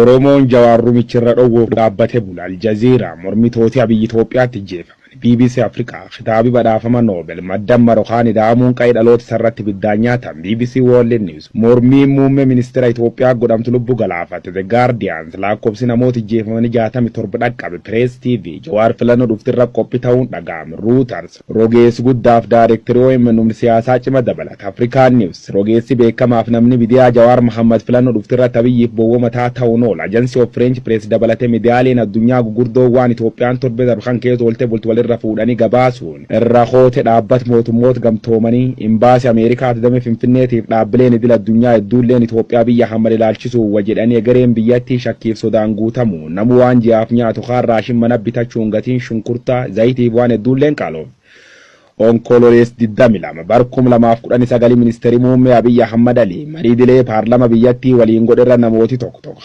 Oromoon Jawaar rumichirra dhowwuuf dhaabbate bula. Aljazeera, mormitooti Abiyyi Itoophiyaatti ijjeefaman. BBC Afrikaa, kitaabi badhaafama Noobel maddan Marokaan ida'amuun qa'ee dhaloota isarratti ibiddaan nyaatan. BBC World News, mormiin muummee ministeera Itoophiyaa godhamtu lubbu galaafate. The Guardian, lakkoofsi namoota ijjeefamanii 67 dhaqqabe. Press TV, Jawaar filannoo dhuftirra qophii ta'uun dhaga'ame. Reuters, rogeessi guddaaf daayirektarii OMN humni siyaasaa cima dabalata. African News, rogeessi beekamaaf namni miidiyaa Jawaar Mohammad filannoo dhuftirratti Abiyyiif bowwoo mataa ta'uun oola. Agency of French Press dabalatee miidiyaaleen addunyaa gugurdoo waan Itoophiyaan torbee darbe kan keessa oolte bultu walirra fuudhanii gabaasuun irra hoote. Dhaabbata mootummoota gamtoomanii, imbaasii Ameerikaa damee Finfinneetiif dhaabbileen idil addunyaa hedduulleen Itoophiyaa biyya Ahmad ilaalchisuun wa jedhanii egereen biyyattii shakkiif sodaan guutamu. Namu waan ji'aaf nyaatu kaan raashin mana bitachuun gatiin shunkurtaa, zayitiif waan hedduulleen qaaloof. Onkololees 22 bar 2019 ministeerri muummee Abiyyi Ahmad Ali marii dilee paarlama biyyattii waliin godherra namooti tokko tokko